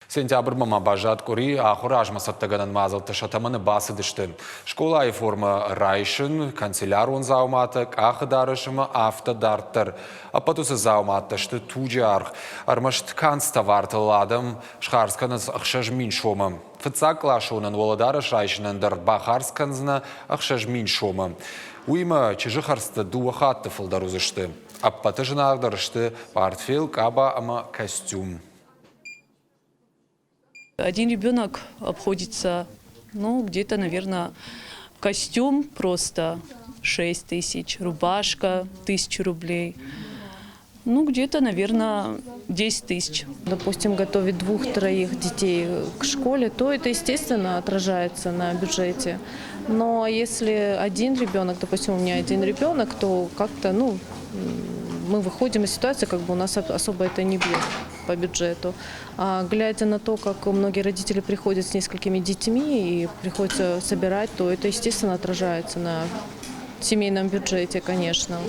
Сентябрмӕ ма баззад къуыри, ахуыры азмӕ цӕттӕгӕнӕн мадзӕлттӕ сӕ тӕмӕны бацыдысты. Скъолайы формӕ райсын, канцелярон дзауматӕ, къахы дарӕс ӕмӕ афтӕ дарддӕр. Ӕппӕт уыцы дзаумӕттӕ сты туджы аргъ. Ӕрмӕст канцтовартыл адӕм схардз кӕнынц 6000 сомы. Фыццаг къласонӕн уӕлӕдарӕс райсынӕн дӕр бахардз кӕндзынӕ 6000 сомы. Уыимӕ чызджы хӕрдзтӕ дыууӕ хатты фылдӕр уыдзысты. Ӕппӕты зынаргъдӕр сты пъартфел, къаба ӕмӕ костюм. Один ребенок обходится, ну, где-то, наверное, костюм просто 6 тысяч, рубашка 1000 рублей. Ну, где-то, наверное, 10 тысяч. Допустим, готовить двух-троих детей к школе, то это, естественно, отражается на бюджете. Но если один ребенок, допустим, у меня один ребенок, то как-то, ну, мы выходим из ситуации, как бы у нас особо это не бьет по бюджету. А глядя на то, как многие родители приходят с несколькими детьми и приходится собирать, то это, естественно, отражается на семейном бюджете, конечно.